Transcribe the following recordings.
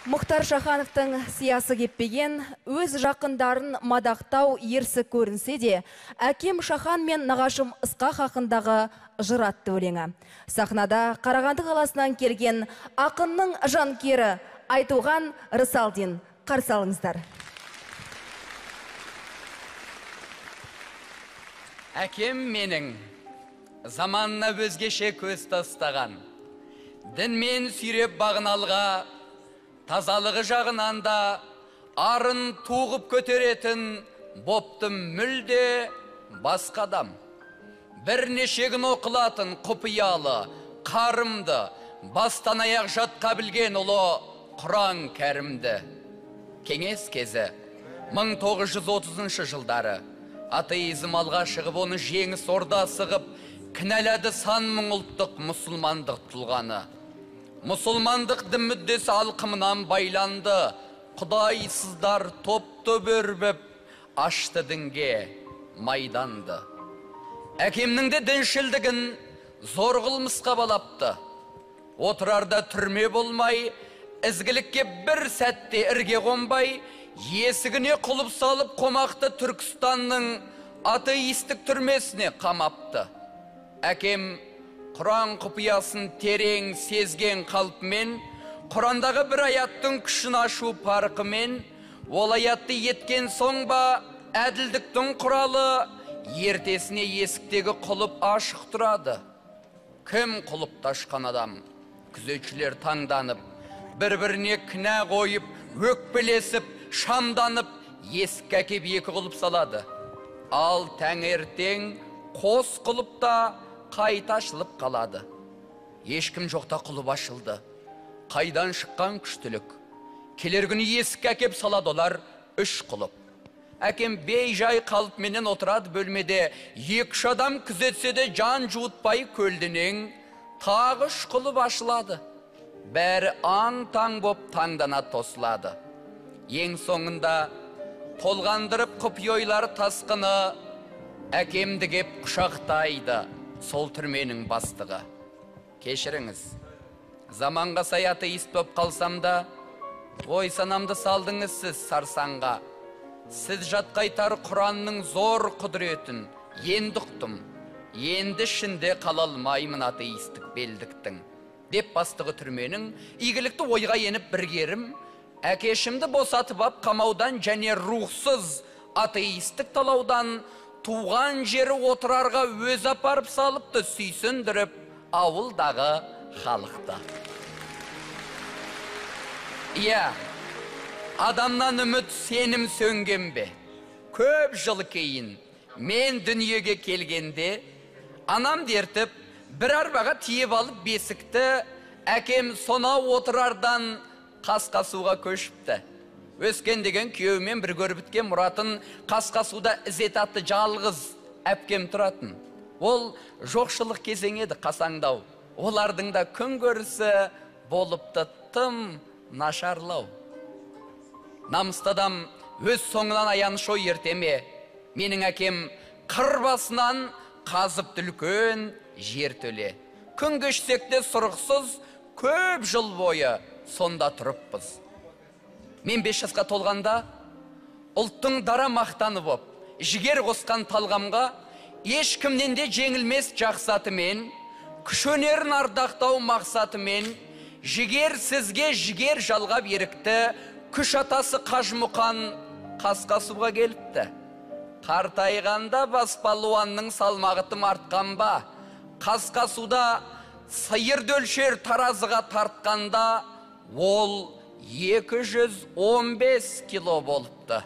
Мұхтар Шахановтың сиясы кеппеген, өз жақындарын мадақтау ерсі көрінсе де, әкем Шахан мен нағашым Ысқақ хақындағы жыр атты өлеңі. Сахнада Қарағанды қаласынан келген ақынның жанкүйері Айтуған Рысалдин. Қарсы алыңыздар. Әкем менің заманына өзгеше көз тастаған, дінмен сүйреп бағыналға, тазалығы жағынан да арын туғып көтеретін бопты мүлде басқа адам. Бірнеше күн оқылатын құпиялы, қарымды, бастан аяқ жатқа білген ұлы Құран кәрімді. Кеңес кезі 1930 жылдары атеизм алға шығып, оны жеңіс ордасы қып, кінәлады сан мың ұлттық мұсылмандық тұлғаны. Мұсылмандық дін мүддесі алқымынан байланды, құдайсыздар топ-топ өрбіп, ашты дінге майданды. Әкемнің де діншілдігін зор қылмысқа балапты. Отырарда түрме болмай, ізгілікке бір сәтте ірге қонбай, есігіне құлып салып қомақты Түркістанның атеистік түрмесіне қамапты. Әкем Құран құпиясын терең сезген қалпымен, Құрандағы бір аяттың күшін ашу парқымен, ол аятты еткен соң ба әділдіктің құралы, ертесіне есіктегі құлып ашық тұрады. Кім құлыпты ашқан адам? Күзетшілер таңданып, бір-біріне кінә қойып, өкпелесіп, шамданып, есікке әкеп екі құлып салады. Ал таңертең қос құлып та қайта ашылып қалады. Ешкім жоқта құлып ашылды. Қайдан шыққан күштілік? Келер күні есікке әкеп салады олар үш құлып. Әкем бей-жай қалып менен отырады бөлмеде. Екі-үш адам күзетсе де жан жуытпай көлденең тағы үш құлып ашылады. Бәрі аң-таң боп таңдана тосылады. Ең соңында толғандырып құпия ойлар тасқыны әкемді кеп құшақтайды сол түрменің бастығы. Кешіріңіз, заманға сай атеист боп қалсам да, ой санамды салдыңыз сіз сарсаңға. Сіз жатқайтар Құранның зор құдіретін енді ұқтым, енді ішінде қала алмаймын атеистік белдіктің, деп бастығы түрменің игілікті ойға еніп біргерім, әкешімді босатып ап қамаудан және рухсыз атеистік талаудан туған жері Отырарға өз апарып салыпты сүйсіндіріп ауылдағы халықты. Иә, адамнан үміт сенім сөнген бе? Көп жыл кейін мен дүниеге келгенде анам дертіп бір арбаға тиеп алып бесікті, әкем сонау Отырардан Қасқасуға көшіпті. Өскен деген күйеуімен бір көріп біткен Мұратын Қасқасуда Ізет атты жалғыз әпкем тұратын. Ол жоқшылық кезең еді қасаңдау. Олардың да күн көрісі болыпты тым нашарлау. Намысты адам өз соңынан аяныш ой ертеме. Менің әкем қыр басынан қазыпты үлкен жертөле. Күн кешсек те сұрықсыз көп жыл бойы сонда тұрыппыз. Мен 5 жасқа толғанда ұлттың дара мақтаны боп, жігер қосқан талғамға ешкімнен де жеңілмес жақсатымен, күш өнерін ардақтау мақсатымен, жігер сізге жігер жалғап ерікті, күш атасы Қажымұқан Қасқасуға келіпті. Қартайғанда бас палуанның салмағы тым артқан ба? Қасқасуда сиыр дөлшер таразыға тартқанда ол 215 кило болыпты.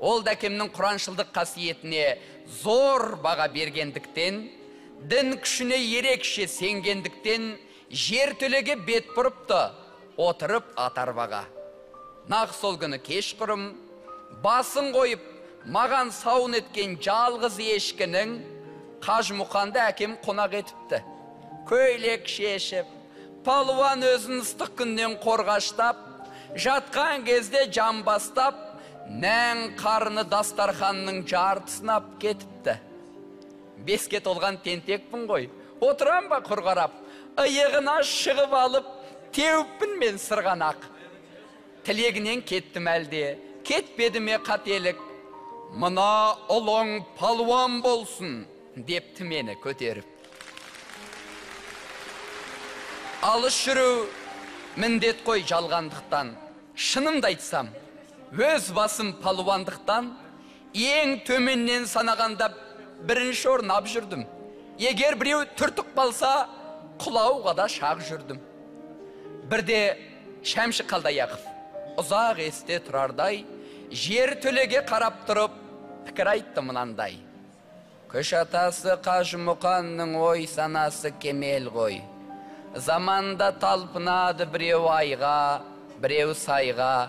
Ол да әкемнің құраншылдық қасиетіне зор баға бергендіктен, дін күшіне ерекше сенгендіктен жертөлеге бет бұрыпты, отырып ат арбаға. Нақ сол күні кешқұрым басын қойып маған сауын еткен жалғыз ешкінің Қажымұқанды әкем қонақ етіпті. Көйлек шешіп, палуан өзін ыстық күннен қорғаштап, жатқан кезде жамбастап, нән қарны дастарханның жартысын ап кетіпті. 5-ке толған тентекпін ғой, отырам ба құр қарап, иығына шығып алып, теуіппін мен сырғанақ. Тілегінен кеттім әлде, кетпеді ме қателік? Мына ұлың палуан болсын, депті мені көтеріп. Алыс жүру міндет қой жалғандықтан. Шынымды айтсам, өз басым палуандықтан ең төменнен санағанда бірінші орын ап жүрдім. Егер біреу түртік қалса, құлауға да шақ жүрдім. Бірде Шәмші Қалдаяқов ұзақ есте тұрардай, жер төлеге қарап тұрып, пікір айтты мынандай. Күш атасы Қажымұқанның ой санасы кемел ғой. Заманда талпынады біреу айға, біреу сайға.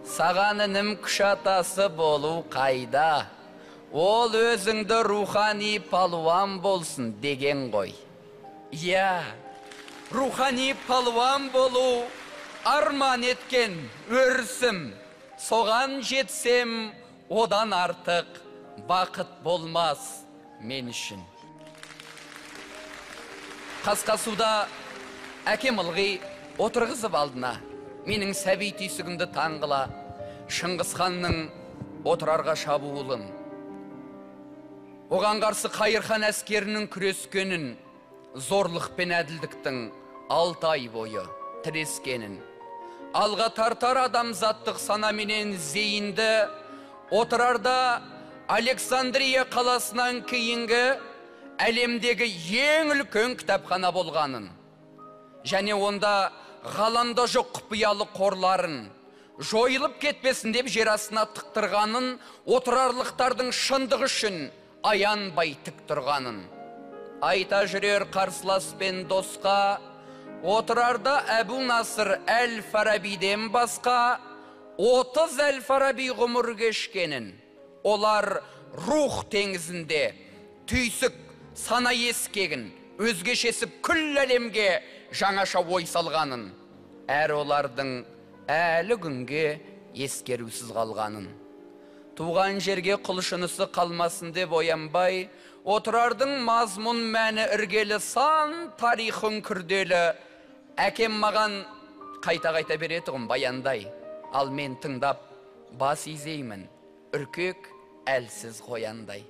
Саған інім күш атасы болу қайда? Ол өзіңді рухани палуан болсын деген ғой. Иә, рухани палуан болу арман еткен өрісім. Соған жетсем, одан артық бақыт болмас мен үшін. Қасқасуда әкем ылғи отырғызып алдына, менің сәби түйсігімді таң қыла, Шыңғыс ханның Отырарға шабуылын, оған қарсы Қайырхан әскерінің күрескенін, зорлық пен әділдіктің 6 ай бойы тірескенін, алға тартар адамзаттық санаменен зейінді Отырарда Александрия қаласынан кейінгі әлемдегі ең үлкен кітапхана болғанын, және онда ғаламда жоқ құпиялы қорларын жойылып кетпесін деп жер астына тықтырғанын, отырарлықтардың шындығы үшін аянбай тік тұрғанын айта жүрер қарсылас пен досқа. Отырарда Әбу Насыр әл-Фарабиден басқа 30 әл-Фараби ғұмыр кешкенін, олар рух теңізінде түйсік сана ескегін өзгешесіп күл әлемге жаңаша ой салғанын, әр олардың әлі күнге ескерусіз қалғанын. Туған жерге құлшынысы қалмасын деп оянбай, Отырардың мазмұн мәні іргелі сан тарихын күрделі әкем маған қайта-қайта беретұғын баяндай. Ал мен тыңдап бас изеймін, үркек әлсіз қояндай.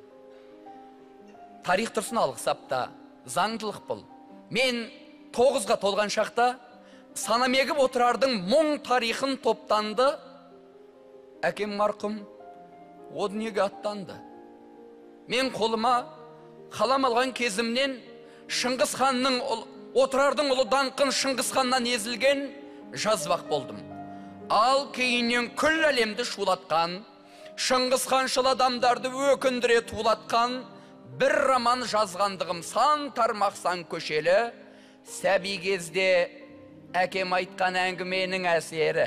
Тарих тұрсын алғысапта, заңдылық бұл. Мен 9-ға толған шақта санам егіп Отырардың мұң тарихын топтанды. Әкем марқұм о дүниеге аттанды. Мен қолыма қалам алған кезімнен Шыңғыс ханның, Отырардың ұлы даңқын Шыңғыс ханнан езілген жазбақ болдым. Ал кейіннен күл әлемді шулатқан, Шыңғыс ханшыл адамдарды өкіндіре тулатқан бір роман жазғандығым сан тармақ сан көшелі, сәби кезде әкем айтқан әңгіменің әсері.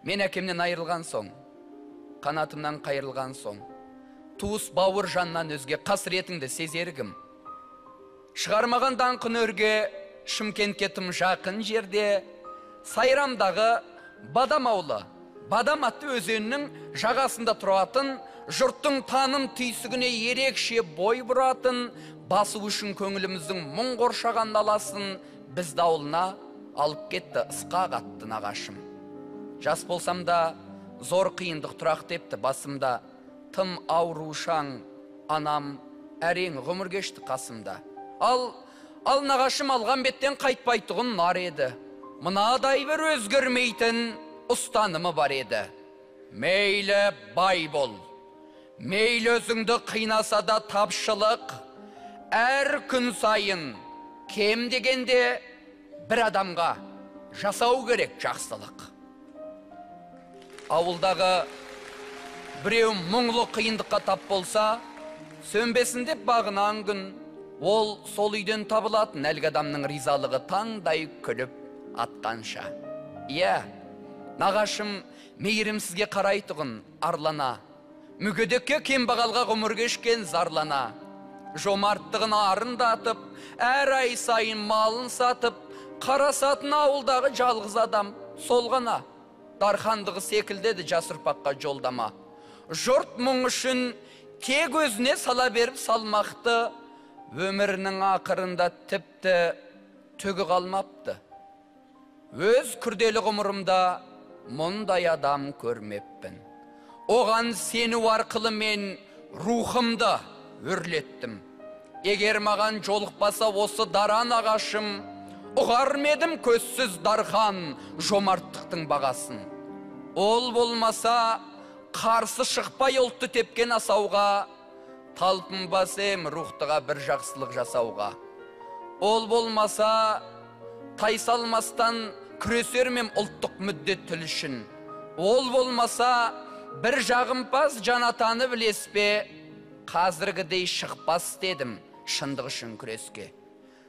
Мен әкемнен айырылған соң, қанатымнан қайырылған соң, туыс бауыр жаннан өзге қасіретіңді сезер кім? Шығармаған даңқын өрге, Шымкентке тым жақын жерде, Сайрамдағы Бадам аулы, Бадам атты өзенінің жағасында тұратын, жұрттың таным түйсігіне ерекше бой бұратын, басу үшін көңіліміздің мұң қоршаған даласын бізді ауылына алып кетті Ысқақ атты нағашым. Жас болсам да зор қиындық тұрақ депті басымда, тым аурушаң анам әрең ғұмыр кешті қасымда. Ал нағашым алған беттен қайтпайтұғын нар еді. Мынадай бір өзгермейтін ұстанымы бар еді. Мейлі бай бол, мейлі өзіңді қинаса да тапшылық, әр күн сайын кем дегенде бір адамға жасау керек жақсылық. Ауылдағы біреу мұңлы қиындыққа тап болса, сөнбесін деп бағынан күн, ол сол үйден табылатын әлгі адамның ризалығы таңдай күліп атқанша. Иә, нағашым мейірімсізге қарайтұғын арлана, мүгедекке кембағалға ғұмыр кешкен зарлана, жомарттығын арындатып, әр ай сайын малын сатып, қарасатын ауылдағы жалғыз адам сол ғана. Дархандығы секілді жас ұрпаққа жолдама. Жұрт мұң үшін тек өзіне сала беріп салмақты, өмірінің ақырында тіпті түгі қалмапты. Өз күрделі ғұмырымда мұндай адам көрмеппін. Оған сену арқылы мен рухымды өрлеттім. Егер маған жолықпаса осы дара нағашым, ұғар ма едім көзсіз дархан жомарттықтың бағасын. Ол болмаса қарсы шықпай ұлтты тепкен асауға, талпынбас ем рухтыға бір жақсылық жасауға. Ол болмаса тайсалмастан күресер мем ұлттық мүдде тіл үшін. Ол болмаса бір жағымпаз жанатаны білеспе, қазіргідей шықпас дедім шындық үшін күреске.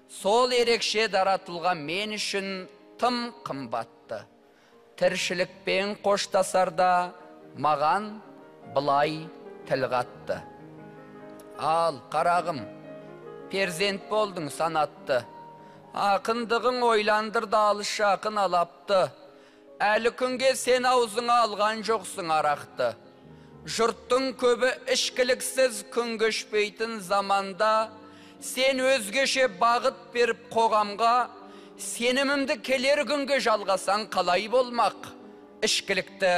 Сол ерекше дара тұлға мен үшін тым қымбатты. Тіршілікпен қоштасарда маған былай тіл қатты. Ал, қарағым, перзент болдың санатты. Ақындығың ойландырды алыс жақын алапты. Әлі күнге сен аузыңа алған жоқсың арақты. Жұрттың көбі ішкіліксіз күн кешпейтін заманда, сен өзгеше бағыт беріп қоғамға, сенімімді келер күнге жалғасаң қалай болмақ? Ішкілікті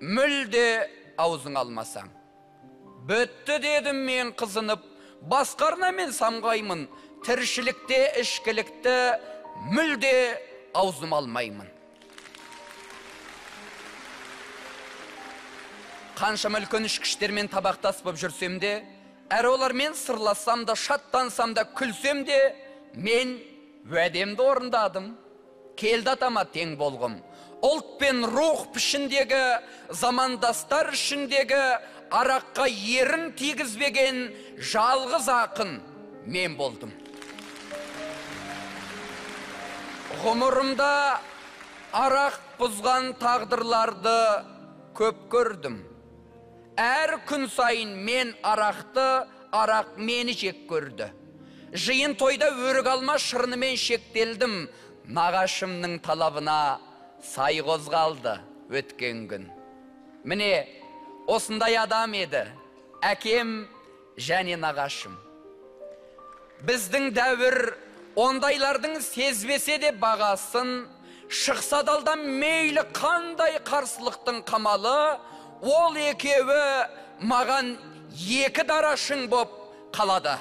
мүлде аузыңа алмасаң. Бітті дедім мен қызынып, басқарна мен самғаймын, тіршілікте ішкілікті мүлде аузым алмаймын. Қаншама үлкен ішкіштермен табақтас боп жүрсем де, әрі олармен сырлассам да, шаттансам да, күлсем де, мен уәдемді орындадым. Келді атама тең болғым. Ұлт пен рух пішіндегі, замандастар ішіндегі араққа ерін тигізбеген жалғыз ақын мен болдым. Ғұмырымда арақ бұзған тағдырларды көп көрдім. Әр күн сайын мен арақты, арақ мені жек көрді. Жиын тойда өрік алма шырынымен шектелдім. Нағашымның талабына сай қозғалды өткен күн. Міне, осындай адам еді әкем және нағашым. Біздің дәуір ондайлардың сезбесе де бағасын, шықса далдан мейлі қандай қарсылықтың қамалы, ол екеуі маған екі дара шың боп қалады.